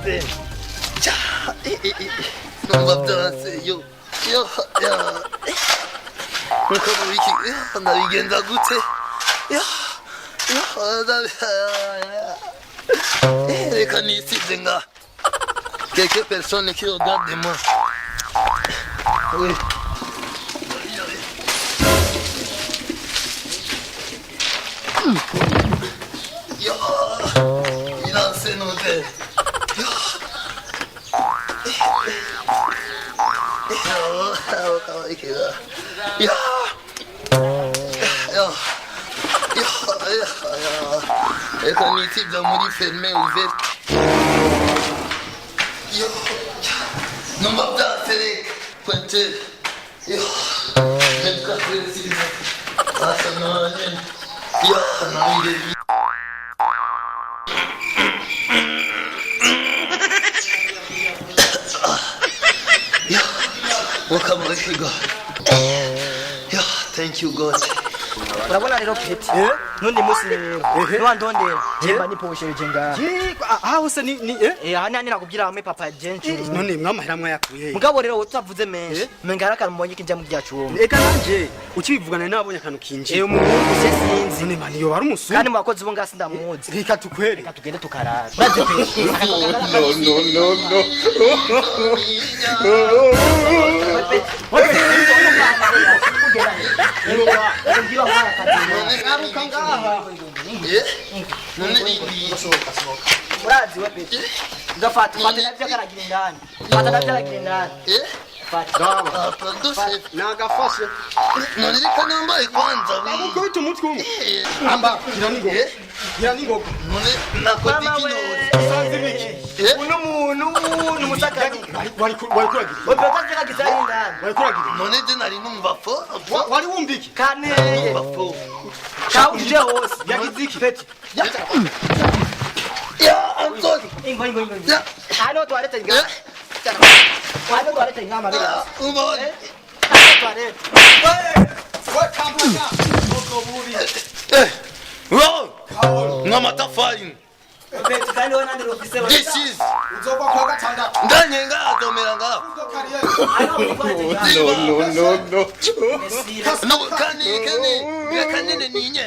Byanse. Ja, numva byanse yo yo ya. Nkuko mubiki ndabigenza gute? Ya ya reka nisize nga quelques personnes qui regardent de moi. Oui. Yo, biranse none. Yo, kawaii Ya. Ya. Ya, ya, ya. Reka nisize muri ferme ouverte. Yo. Numva byanse reka. Pointure. Yo. Reka nisize. Asa none. Yo, nawe. Yo, welcome back, God. Yo, thank you, God. Urabona rero peti, nundi munsi rero niwandondera jemba niposhereje ngaha. Aha hose ni eh? Eh, aha nani nakubwira hamwe papa jencu. None mwamahera mwayakuye he? Mugabo rero utavuze menshi, menga hari akantu mbonye kinjya mu ryacu. Eka nanje ukibivugana nabonye akantu kinjiye. Eh, umuhungu se sinzi. None mani yoba ari umusuma? Kandi mu bakozi bo ngaha sindamuzi. Reka tukwere. Reka tugende tukarara. Urazi peti. No, no, no, no. Ngaruka ngaha. Eh? None rindi. Urazi we peti. Ngafata fata navyo akaragira indani. Fata navyo aragira indani. Eh? Fata. Ah, pardon, chef. Nagafashe. None reka nambaye kwanza. Agukubita umutwe umwe. Eh, Amba gira ningoga. Eh? Gira ningoga. None nakoze Mama iki we. none? Usanze ibiki? Eh? Uno muntu ni umusakani. Wari wari kuragira. Wepeta vyakagize ari indani. Wari kuragira. None je nari numva fo. Wari wumva iki? Kane. Numva fo. Kawuje hose. Yagize iki? Peti. Ya, I'm sorry. Ingo ingo ingo. Ya. Hano toilette Eh? inga. Hano toilette inga mabera. Ah, ubone. Hano toilette. We kambuka. Ubwo bubi. Eh. Wow. N'amatafari. Peti kandi we nandi rufise. This is Uzova kwa gatandatu. ndanye ngaha domera ngaha. Uzo kariyeri. Hano toilette inga. No, no, no, no. No, kani kani. Reka nyene ninye.